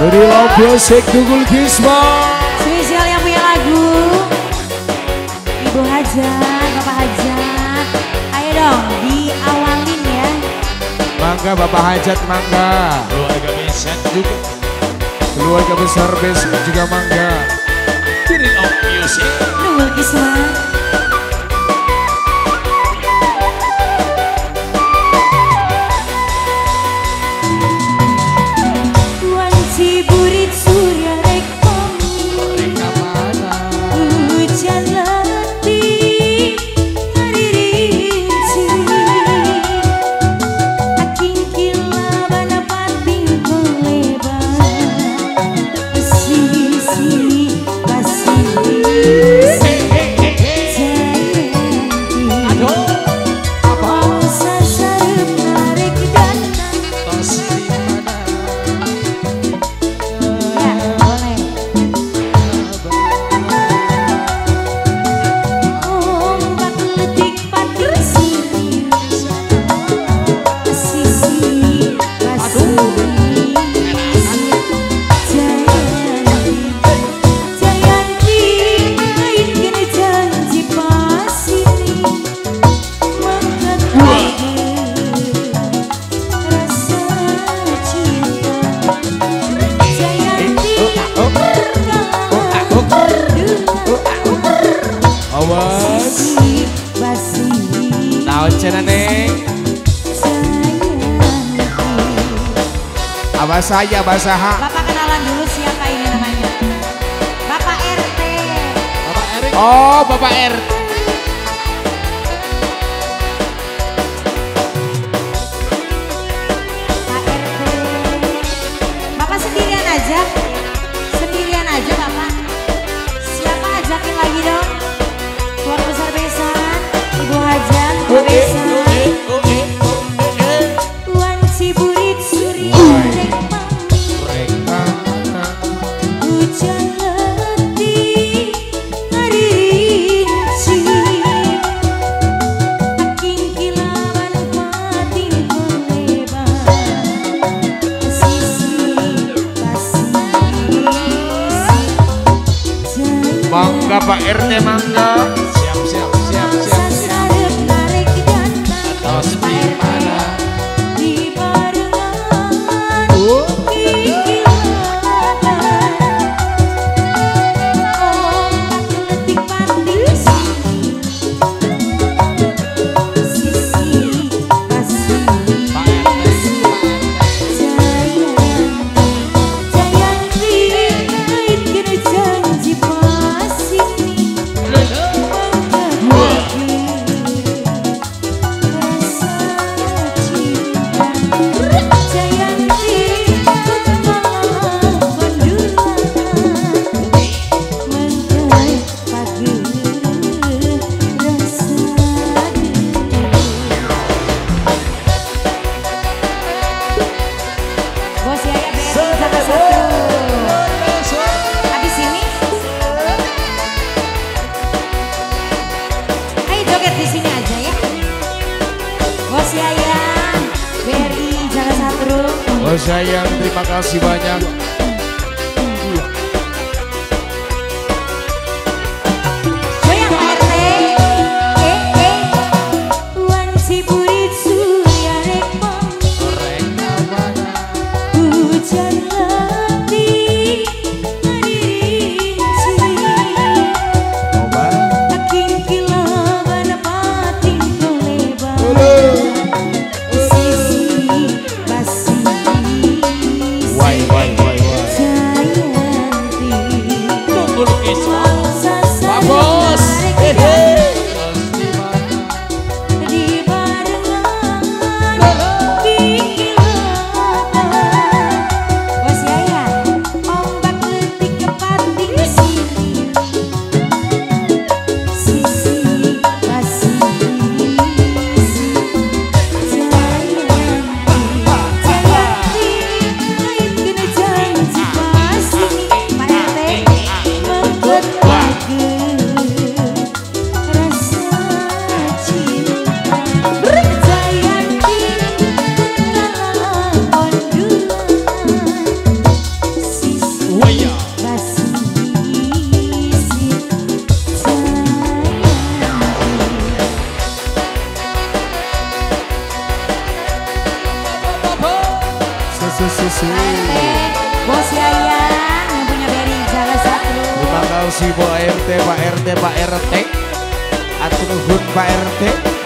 Dari Love Music Dugul Kisma. Spesial yang punya lagu Ibu Hajat, Bapak Hajat. Ayo dong diawalin ya. Mangga Bapak Hajat, mangga. Keluarga besar juga. Keluarga besar besar juga mangga. Dari Love Music Dugul Kisma. Burit surya rek hujan letih hari rinci aking kilabana pating kolebar sisi kasih sasarep narik dana. Awas. Naon cenah neng? Abah saya, abah saha. Bapak kenalan dulu siapa ini namanya? Bapak RT. Bapak Erik. Oh, Bapak RT. Pak RT. Bapak sendirian aja? Sendirian aja Bapak. Siapa ajakin lagi dong? Keluarga besar besan, Ibu Hajat, Bapak besan. Wanci burit surya rek pami, hujan letih hari rinci, aking kilawan pating kolebar, sisi kasih. Mangga Pak RT mangga. Siap siap siap siap. Tos di mana? Di barengan di sini aja ya. Bos Yayan, BRI Jakarta Satru. Bos Yayan, terima kasih banyak. Goyang Pak RT. Wanci burit surya rek pami, hujan letih hari rinci, aking kilaban pating kolebar, sisi basi. Wai wai wai. kasih Pak RT, Pak RT, Pak RT. Atur nuhun Pak RT.